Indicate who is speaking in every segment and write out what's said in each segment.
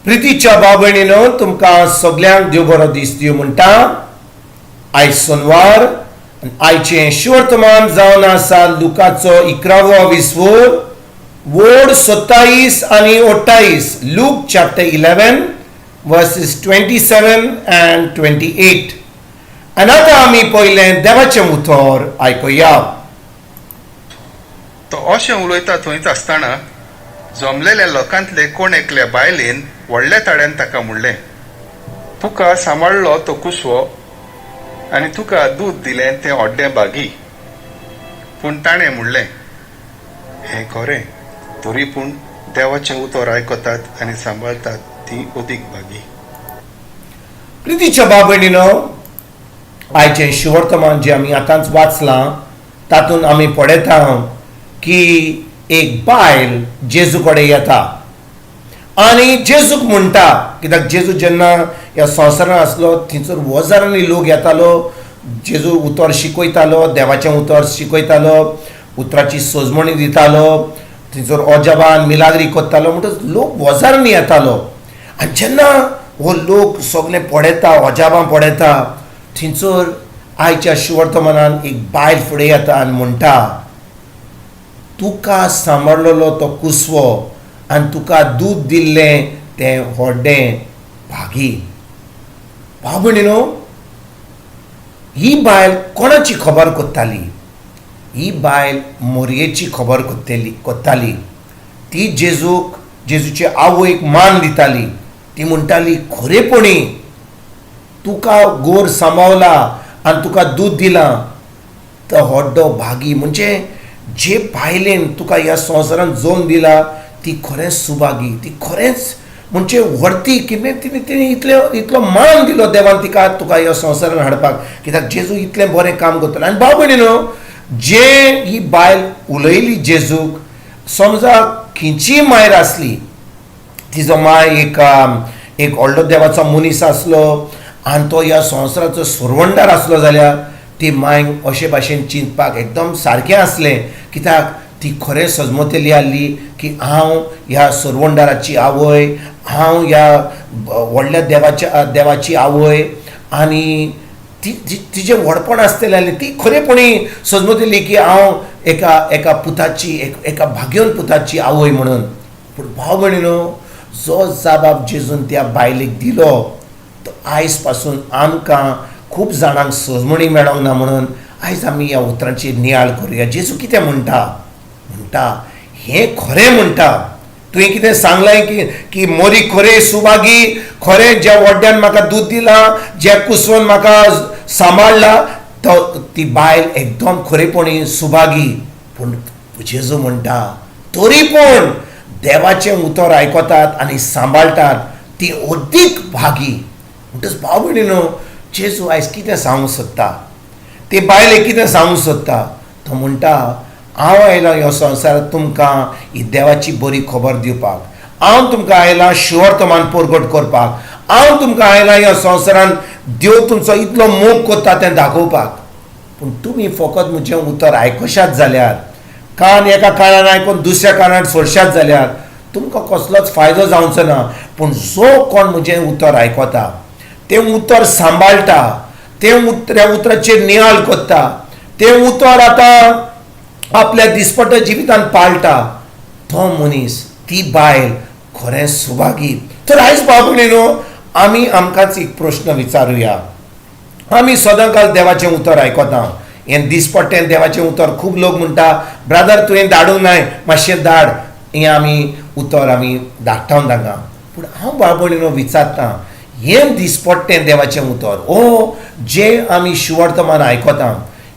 Speaker 1: प्रितीच्या भाव भयणीनो, तुमकां सगल्यांक देव बरो दीस दिवं म्हणटा. आयज सोनवार आनी आयचें शुवर्तमान जावन आसा लुकाचो 11वो विस्वोर, वोड 27 आनी 28. Luke chapter 11, verses 27 and 28. आनी आतां आमी पयलें देवाचें उतर आयकुया.
Speaker 2: तो अशें उलयता थंयच आसतना जमलेल्या लोकांतले कोण एकल्या बायलेन व्हडल्या ताळ्यान ताका म्हणलें, तुका सांबाळ्ळो तो कुसवो आनी तुका दूद दिलें तें ओड्डें भागी. पूण ताणें म्हणलें, हें खरें, तरी पूण देवाचें उतर आयकतात आनी सांबाळटात ती अदीक भागी.
Speaker 1: प्रितीच्या भाव भयणीनो, आयचें शुवर्तमान जें आमी आतांच वाचलां, तातूंत आमी पळयता की एक बायल जेजू कडेन येता आनी जेजूक म्हणटा, कित्याक जेजू जेन्ना ह्या संवसारांत आसलो, थंयसर हजारांनी लोक येतालो. जेजू उतर शिकयतालो, देवाचें उतर शिकयतालो, उतराची सजमणी दितालो, थंयसर अजाबान मिलाग्री करतालो. म्हणटच लोक हजारांनी येतालो. आनी जेन्ना हो लोक सगळे पळयता, अजाबां पळयता, थंयसर आयच्या शुवर्तमानान एक बायल फुडें येता आनी म्हणटा, तुका सांबाळलेलो तो कुसवो आनी तुका दूद दिल्लें तें व्हडलें भागी. भाव भयणीनो, ही बायल कोणाची खबर करताली? ही बायल मोरयेची खबर करताली. ती जेजूक, जेजूचे आवयक मान दिताली. ती म्हणटाली, खरेपणी तुका गोर सांबावला आनी तुका दूद दिलां तो व्हडलो भागी. म्हणजे जे बायलेन तुका ह्या संवसारांत जल्म दिला, ती खरेंच सुभागी, ती खरेंच म्हणजे व्हरती कितें. तिणें इतलो मान दिलो देवान तिका, तुका ह्या संवसारान हाडपाक, कित्याक जेजू इतलें बरें काम करतलो. आनी भाव भयणीनो, जे ही बायल उलयली जेजूक, समजा खंयचीय मायर आसली, तिजो माय एक व्हडलो देवाचो मनीस आसलो आनी तो ह्या संवसाराचो सुरवंडार आसलो जाल्यार, ती मायक अशे भाशेन चिंतपाक एकदम सारकें आसलें, कित्याक ती खरें सजमतली आसली की हांव ह्या सरवंडाराची आवय, हांव ह्या व्हडल्या देवाची आवय. आनी ती तिजें व्हडपण आसतलें आनी ती खरेपणी सजमतली की हांव एका पुताची, एका भाग्यवन पुताची आवय म्हणून. पूण भाव भयणीनो, जो जाबाब जेजून त्या बायलेक दिलो, तो आयज पासून आमकां खूब जाणांक सजमणी मेळोंक ना. म्हणून आयज आमी ह्या उतरांचेर नियाळ करुया. जेजू कितें म्हणटा? म्हणटा, हें खरें म्हणटा, तुवें कितें सांगलें की मोरी खरें सुभागी, खरें ज्या वड्ड्यान म्हाका दूद दिलां, ज्या कुसवन म्हाका सांबाळ्ळा, तो ती बायल एकदम खरेपणी सुभागी. पूण जेजू म्हणटा, तरी पूण देवाचें उतर आयकतात आनी सांबाळटात ती अदीक भागी. म्हणटच भाव भयणीनो, जेजू आयज कितें सांगूंक सोदता? ते बायलेक कितें सांगूंक सोदता? तो म्हणटा, हांव आयलां ह्या संवसारांत तुमकां ही देवाची बरी खबर दिवपाक. हांव तुमकां आयलां शुवर्तमान परगट करपाक. हांव तुमकां आयलां ह्या संवसारांत देव तुमचो इतलो मोग करता तें दाखोवपाक. पूण तुमी फकत म्हजें उतर आयकशात जाल्यार, कान एका कानान आयकून दुसऱ्या कानान सोडशात जाल्यार, तुमकां कसलोच फायदो जावचो ना. पूण जो कोण म्हजें उतर आयकता, तें उतर सांबाळटा, तें उतर, त्या उतराचेर नियाळ करता, तें उतर आतां आपल्या दिसपट्ट्या जिवितान पाळटा, तो मनीस, ती बायल खरें सुभागी. तर आयज भाव भयणीनो, आमी आमकांच एक प्रश्न विचारुया. आमी सदांकाल देवाचें उतर आयकता, हें दिसपट्टें देवाचें उतर. खूब लोक म्हणटा, ब्रादर, तुवें धाडूंक नाय, मातशें धाड. हें आमी उतर आमी धाडटा तांकां. पूण हांव भाव भयणीनो विचारता, हें दिसपट्टें देवाचें उतर ओ जें आमी शुवर्तमान आयकता,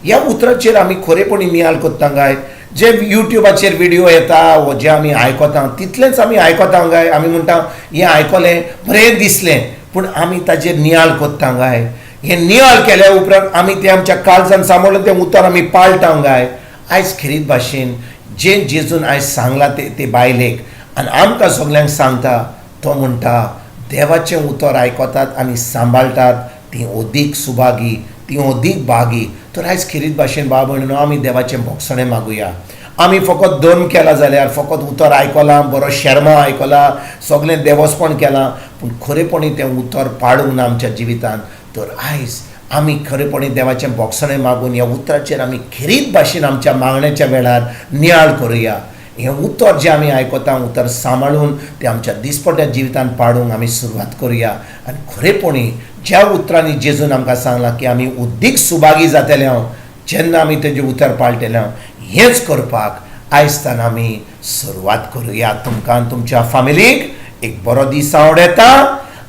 Speaker 1: ह्या उतराचेर आमी खरेपणी नियाळ करता काय जे युट्यूबाचेर व्हिडियो येता वो जे आमी आयकता, तितलेंच आमी आयकता काय? आमी म्हणटा, हें आयकलें, बरें दिसलें, पूण आमी ताजेर नियाळ करता काय? हें नियाळ केल्या उपरांत आमी तें आमच्या काळजान सांबाळून तें उतर आमी पाळटा काय? आयज खेरीत भाशेन जें जेजून आयज सांगलां ते बायलेक आनी आमकां सगल्यांक सांगता, तो म्हणटा, देवाचें उतर आयकतात आनी सांबाळटात तीं अदीक सुभागी, ती अदीक भागी. तर आयज खेरीत भाशेन भाव भयणीनो, आमी देवाचें भोगसणें मागुया. आमी फकत धर्म केला जाल्यार, फकत उतर आयकलां, बरो शेर्मांव आयकला, सगळें देवस्पण केलां, पूण खरेपणी तें उतर पाळूंक ना आमच्या जिवितांत, तर आयज आमी खरेपणी देवाचें बोगसणें मागून ह्या उतराचेर आमी खेरीत भाशेन आमच्या मागण्याच्या वेळार नियाळ करुया. हें उतर जें आमी आयकता, उतर सांबाळून तें आमच्या दिसपट्ट्या जिवितांत पाडूंक आमी सुरवात करुया. आनी खरेपणी ज्या उतरांनी जेजून आमकां सांगलां की आमी उद्दीक सुभागी जातले हांव जेन्ना आमी तेजें उतर पाळटले हांव, हेंच करपाक आयजतान आमी सुरवात करुया. तुमकां आनी तुमच्या फामिलीक एक बरो दीस आवडटा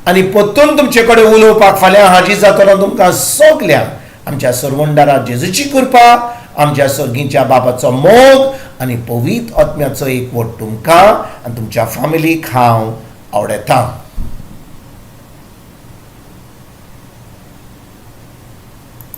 Speaker 1: आनी परतून तुमचे कडेन उलोवपाक फाल्यां हाजीर जातलो. तुमकां सगल्यांक आमच्या सरवंडारा जेजूची कृपा, आमच्या सर्गीच्या बाबाचो मोग आनी पवित्र आत्म्याचो एकवट तुमकां आनी तुमच्या फामिलीक हांव आवडटा.